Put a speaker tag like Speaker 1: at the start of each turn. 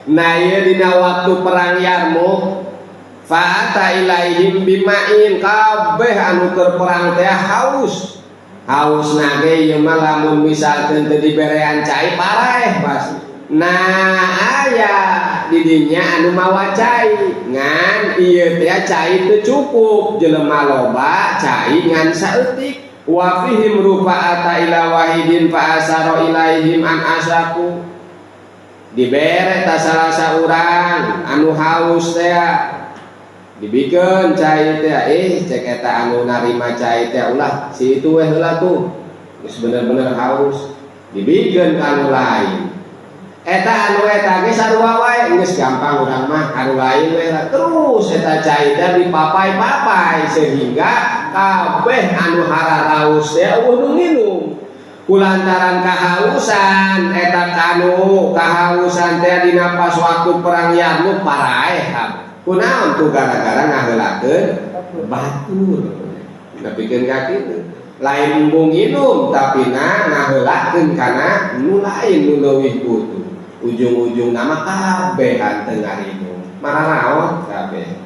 Speaker 1: Nah, ieu dina waktu perang Yarmuk, fa'ata ilaihim bima'in, kabeh anu keur perang teh haus. Haus nage ieu mah lamun misalkeun teu diberean cai paraeh pasti. Nah, aya didinya anu mawa cai, ngan ieu teh cai teu cukup, jelema loba cai ngan saeutik. Wa fihim rufa'ata ila wahidin fa asara ilaihim an asaku. Dibere ta salah saurang anu haus teh, dibikeun cai teh, cek eta anu narima cai teh, ulah si itu weh heula tuh, geus bener-bener haus. Dibikeun ka anu lain, eta anu eta ge sarua wae, geus gampang urang mah, anu lain we lah. Terus eta cai teh dipapai-papai sehingga kabeh anu hararaus teh euweuh nu nginum. Kulantaran kahausan eta kanu kahausan teh dina pas waktu perang Yarmuk paraeh. Kunaon tuh? Gara-gara ngaheulakeun batur. Nepikeun ka kitu. Lain embung nginum, tapi na ngaheulakeun kana nu lain nu leuwih butuh. Ujung-ujung nama kabehan teu ngarinum. Mararaot kabeh.